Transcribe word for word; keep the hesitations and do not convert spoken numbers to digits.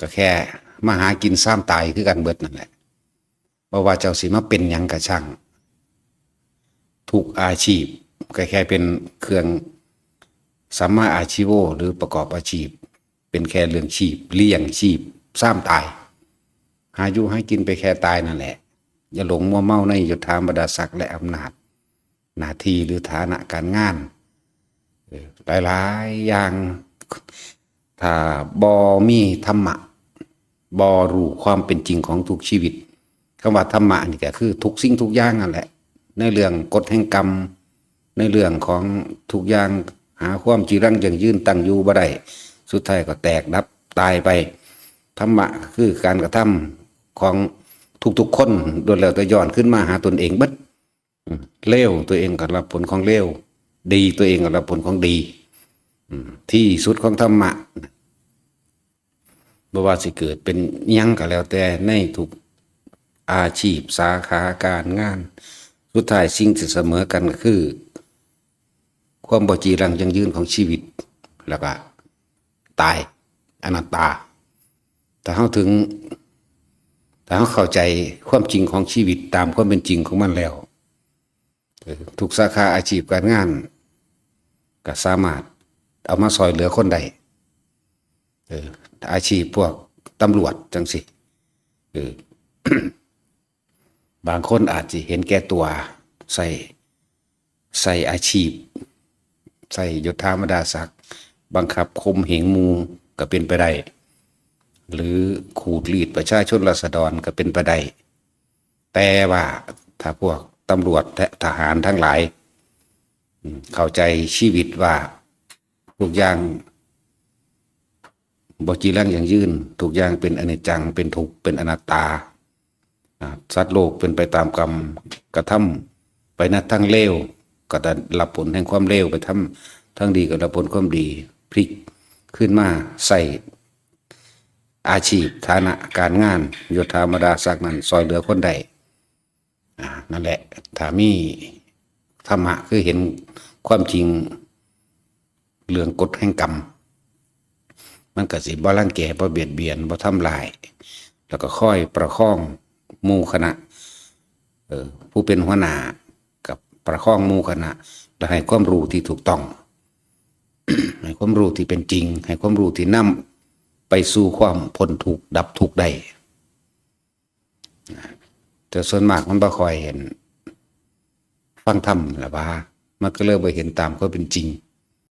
ก็แค่มาหากินซ้ำตายคือกันเบิดนั่นแหละ บ่ว่าเจ้าสิมาเป็นหยังก็ช่าง ทุกอาชีพก็แค่เป็นเครื่องสัมมาอาชีโว หรือประกอบอาชีพ เป็นแค่เรื่องชีพ เลี้ยงชีพ ซ้ำตาย หาอยู่หากินไปแค่ตายนั่นแหละ อย่าหลงมัวเมาในยศถาบรรดาศักดิ์และอำนาจ หน้าที่หรือฐานะการงาน เออ หลายๆอย่าง ถ้าบ่มีธรรมะ บ่รู้ความเป็นจริงของทุกชีวิต คำว่าธรรมะนี่ก็คือทุกสิ่งทุกอย่างนั่นแหละ ในเรื่องกฎแห่งกรรม ในเรื่องของทุกอย่าง หาความจีรังยั่งยืนตั้งอยู่บ่ได้ สุดท้ายก็แตกดับตายไป ธรรมะก็คือการกระทำของทุกๆคนล้วนแล้วแต่ย้อนขึ้นมาหาตนเองเบิด อืม เลวตัวเองก็รับผลของเลว ดีตัวเองก็รับผลของดี อืม ที่สุดของธรรมะ บ่ว่าสิเกิดเป็นหยังก็แล้วแต่ในทุกอาชีพสาขาการงาน สุดท้ายสิ่งที่เสมอกันก็คือ ความบ่จีรังยั่งยืนของชีวิต แล้วก็ตาย อนัตตา ถ้าเฮาถึง ถ้าเฮาเข้าใจความจริงของชีวิตตามความเป็นจริงของมันแล้ว เออ ทุกสาขาอาชีพการงาน ก็สามารถเอามาซอยเหลือคนได้ เออ อาชีพพวกตำรวจจังซี่ เออ บางคนอาจสิเห็นแก่ตัว ใส่ ใส่อาชีพ ใส่ยศถาบรรดาศักดิ์ บังคับข่มเหงหมู่ก็เป็นไปได้ หรือขูดรีดประชาชนราษฎรก็เป็นไปได้ แต่ว่าถ้าพวกตำรวจและทหารทั้งหลาย อืม เข้าใจชีวิตว่าทุกอย่างบ่จีรังยั่งยืน ทุกอย่างเป็นอนิจจัง เป็นทุกข์ เป็นอนัตตา อ่า สัตว์โลกเป็นไปตามกรรม กระทำไปในทางเลว ก็ได้รับผลแห่งความเลว ไปทำทางดีก็รับผลความดี พลิกขึ้นมาใส่อาชีพ ฐานะการงาน ยศถาบรรดาศักดิ์นั้นซอยเหลือคนได้ อ่า นั่นแหละ ถ้ามีธรรมะคือเห็นความจริงเรื่องกฎแห่งกรรม มันก็สิบ่รังแก บ่เบียดเบียน บ่ทำร้าย แล้วก็คอยประคองหมู่คณะ เออ ผู้เป็นหัวหน้ากับประคองหมู่คณะ และให้ความรู้ที่ถูกต้อง ให้ความรู้ที่เป็นจริง ให้ความรู้ที่นำไปสู่ความพ้นทุกข์ดับทุกข์ได้ แต่ส่วนมากมันบ่ค่อยเห็น ฟังธรรมล่ะว่า มันก็เลยบ่เห็นตามความเป็นจริง